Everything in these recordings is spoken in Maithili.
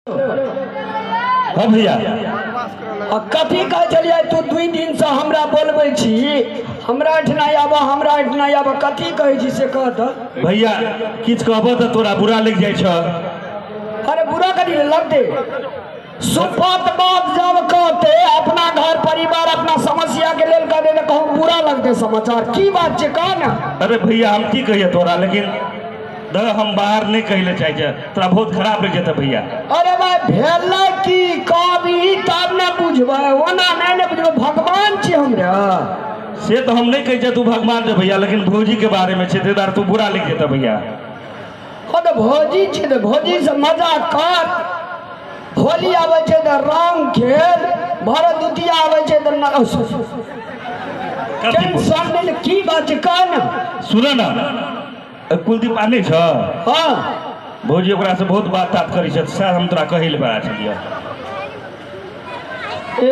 हाँ भैया। आ कथी कहै छलियै तू 2 दिन से हमरा बोलबै छी, हमरा एहिठिना आबऽ, हमरा एहिठिना आबऽ, कथी कहै छी से कह तऽ। भैया किछु कहबऽ तऽ तोरा बुरा लागि जाइ छौ। अरे बुरा कथी लगतै, सुपत बात जब कहते अपना घर परिवार अपना समस्या के लेल कहते तऽ कहूँ बुरा लगतै समाचार। की बात छै कह ने। अरे भैया हम की कहिए तोरा, लेकिन दह हम बाहर नहीं कहै ले चाहै छियै, तोरा बहुत खराब लागि जेतै भैया। अरे भाई भेलै की कहबी तब ने बुझबै, ओना नहीं ने बुझबै, भगवान छी हमरा। से तऽ हम नहीं कहै छियै तू भगवान छै भैया, लेकिन भौजी के बारे में छै, ताहि दुआरे तू बुरा लागि जेतै भैया। हाँ तऽ भौजी छै तऽ भौजी से मजा कर, होली आबै छै तऽ रंग खेल, भरत द्वितीया आबै छै तऽ टेंशन नहीं। की बात छै कह ने। सुन ने, कुलदीप आनै छ? हाँ। भौजी ओकरा से बहुत बात तात करै छै, सएह हम तोरा कहै लए बड़ा छलियै। ए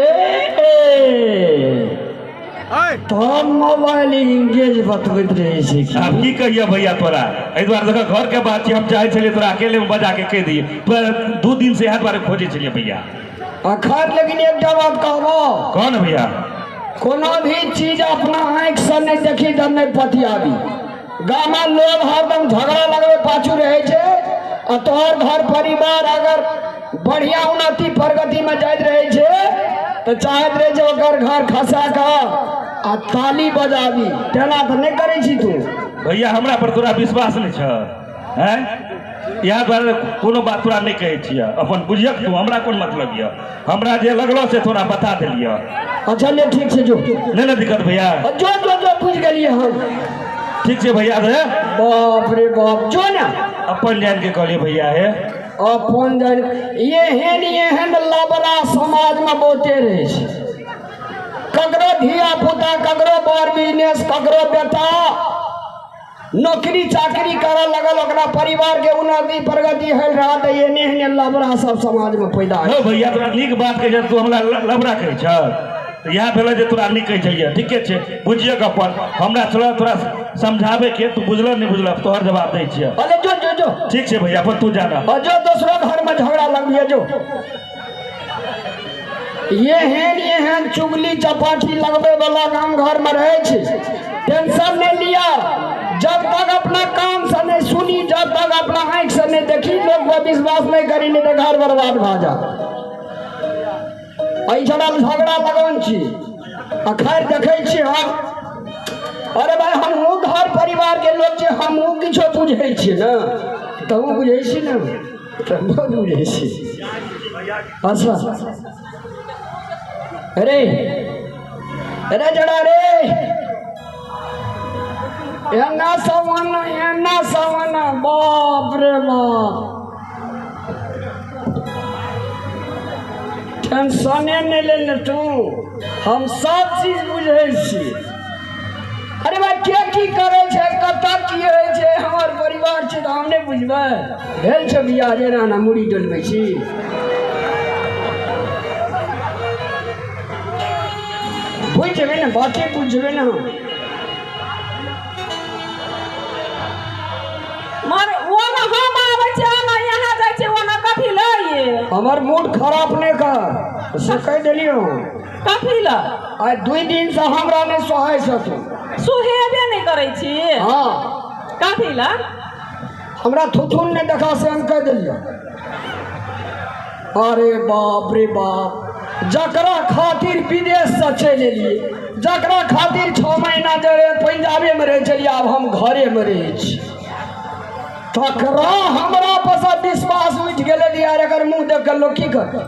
तब मोबाइल इंगेज बतबैत रहै छै। आब की कहिए भैया तोरा, एहि दुआरे देख घर के बात छै, हम चाहै छलियै तोरा अकेले में बजा के कहि दियै, तोरा 2 दिन से इएह दुआरे खोजै छलियै भैया। अखन लेकिन एकटा बात कहबो। कह ने भैया। कोनो भी चीज अपना आँखि से नहीं देखी तऽ नहीं पतियाबी। गाम में लोग हरदम झगड़ा लगबे पाछू रहे छै, आ तोहर घर परिवार अगर बढ़िया उन्नति प्रगति में जाइत रहे छै तऽ चाहैत रहे छै ओकर घर खसा कऽ आ ताली बजाबी। तेना तऽ नहीं करै छी तू। भैया हमरा पर तोरा विश्वास नहीं छ हैं, इएह दुआरे कोनो बात तोरा नहीं कहै छियै, अपन बुझियक तू, हमरा कोन मतलब यऽ, हमरा जे लगलो से तोरा बता देलियऽ। अच्छा ले ठीक छै जो। नहीं ने दिक्कत भैया? जो जो जो बुझि गेलियै हम। ठीक छै भैया रे। बाप रे बाप, जो ने। अपन जान के कहलियै भैया हे। अपन जान एहन एहन लबरा समाज में बहुते रहै छै, ककरो धिया पुता, ककरो बड़ बिजनेस, ककरो बेटा नौकरी चाकरी करऽ लगल, ओकरा परिवार के उन्नति प्रगति होल रहा तऽ एहने एहने लबरा सब समाज में पैदा हो। भैया तोरा नीक बात कहै छै, तू हमरा लबरा कहै छह, तऽ इएह भेलै जे तोरा नीक कहै छलियै। ठीके छै, बुझियक अपन, हमरा छलऽ तोरा समझाबै के, तू बुझलह नहि बुझलह, तोहर जवाब दै छियह। अरे जो जो जो। ठीक छै भैया, अपन तू जाना। और जो दोसरो घर में झगड़ा लगबियै जो। एहन एहन चुगली चपाटी लगबै वाला गाम घर में रहै छै, टेंशन नहीं लिया, जब तक अपना कान से नहीं सुनी, जब तक अपना आँखि से नहीं देखी, लोग पर विश्वास नहीं करी, नहीं तऽ घर बर्बाद भऽ जात। एहिठमा झगड़ा लगन छी आ खैर देखै छी हम। अरे भाई हमहूँ घर परिवार के लोग छी, हमहूँ किछो बुझै छियै ने, तहूँ बुझै छी ने, तऽ बहुत बुझै छी। अच्छा अरे अरे जड़ा रे, एना सवाना एना सवाना, बाप रे बाप, टेंशने नहीं लेने तू, हम सब चीज बुझै छी। अरे भाई के की करै छै, कतऽ की होइ छै, हमर परिवार छै तऽ हम नहि बुझबै। भेल छै बियाह जेना एना मुड़ी डोलबै छी। बुझि जेबै ने, बाते बुझबै ने हम। मर ओना हम आबै छियै, ओना यहाँ जाइ छियै, ओना कथी लए ये? हमर मूड खराब नहि कर, से कहि देलियौ। कथी लए? आइ 2 दिन से हमरा नहि सोहाइ छौ तू। सोहेबे नहि करै छी? हाँ। कथी लए? हमरा थुथुन नहि देखा से हम कहि देलियौ। अरे बाप रे बाप, जकरा खातिर विदेश से चलि एलियै, जकरा खातिर 6 महीना जे पंजाबे में रहै छलियै, आब हम घरे में रहै छी, तकरा हमरा पर से विश्वास उठि गेलै यार, एकर मुँह देख कऽ लोक की करतै।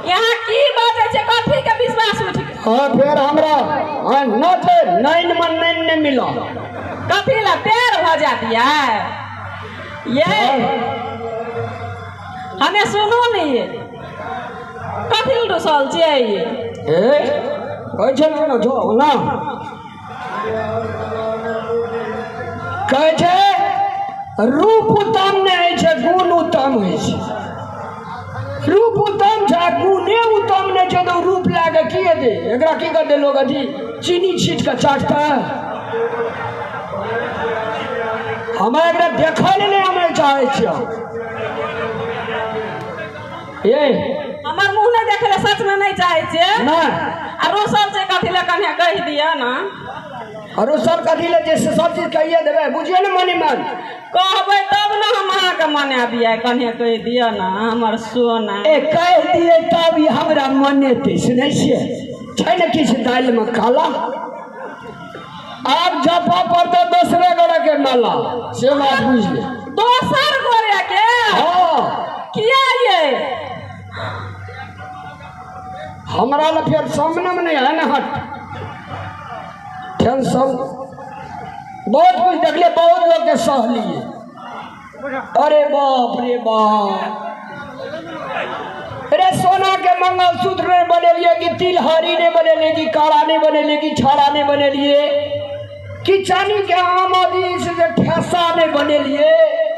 यहाँ की बाजै छै, कथी के विश्वास उठि गेलै? हाँ फेर हमरा न छै नैन में नैन नहि मिलल। कथी लए प्यार भऽ जायत ये? हमे सुनू ने, कथी लए रुसल छियै? ए कहै छै ने जो ना कहै छै रूप उत्तम नहि होइ छै, गुण उत्तम होइ छै। रूप उत्तम छै, गुणे उत्तम नहि छै तऽ रूप लए कऽ की हेतै? एकरा की करतै लोक, अथी चीनी छीट कऽ चाटतै? हमरा एकरा देखै लए नहि हम चाहै छियै। ये हमर मुँह नहि देखै लए सचमे नहि चाहै छियै। नहि। आ रुसल छै कथी लए, कनिया कहि दिअ ने। और सब कथी ले जे से सब चीज कहिए देबै, बुझियौ ने मने मन। कहबै तब ने हम अहाँके मनाबियै, कनिया कहि दिअ ने हमर सोना। ए कहि दियै तब ई हमरा मनेतै, सुनै छियै? छै ने किछु दालिमे काला, आब जपऽ पड़तै दोसरे गोरे के माला, से बात बुझि ले। दोसर गोरे के? हँ। किया ये? हमरा लए फेर सामनेमे नहि है ने, हट टेंशन। बहुत कुछ देखलियै, बहुत लोकके सहलियै। अरे बाप रे बाप, अरे सोना के मंगलसूत्र नहीं बनेलिए कि तिलहरी नहीं बनेलिए कि काड़ा नहीं बनेलिए कि छाड़ा नहीं बनेलिए कि चानी के आम आदमी से जे ठेसा नहीं बनेलिए।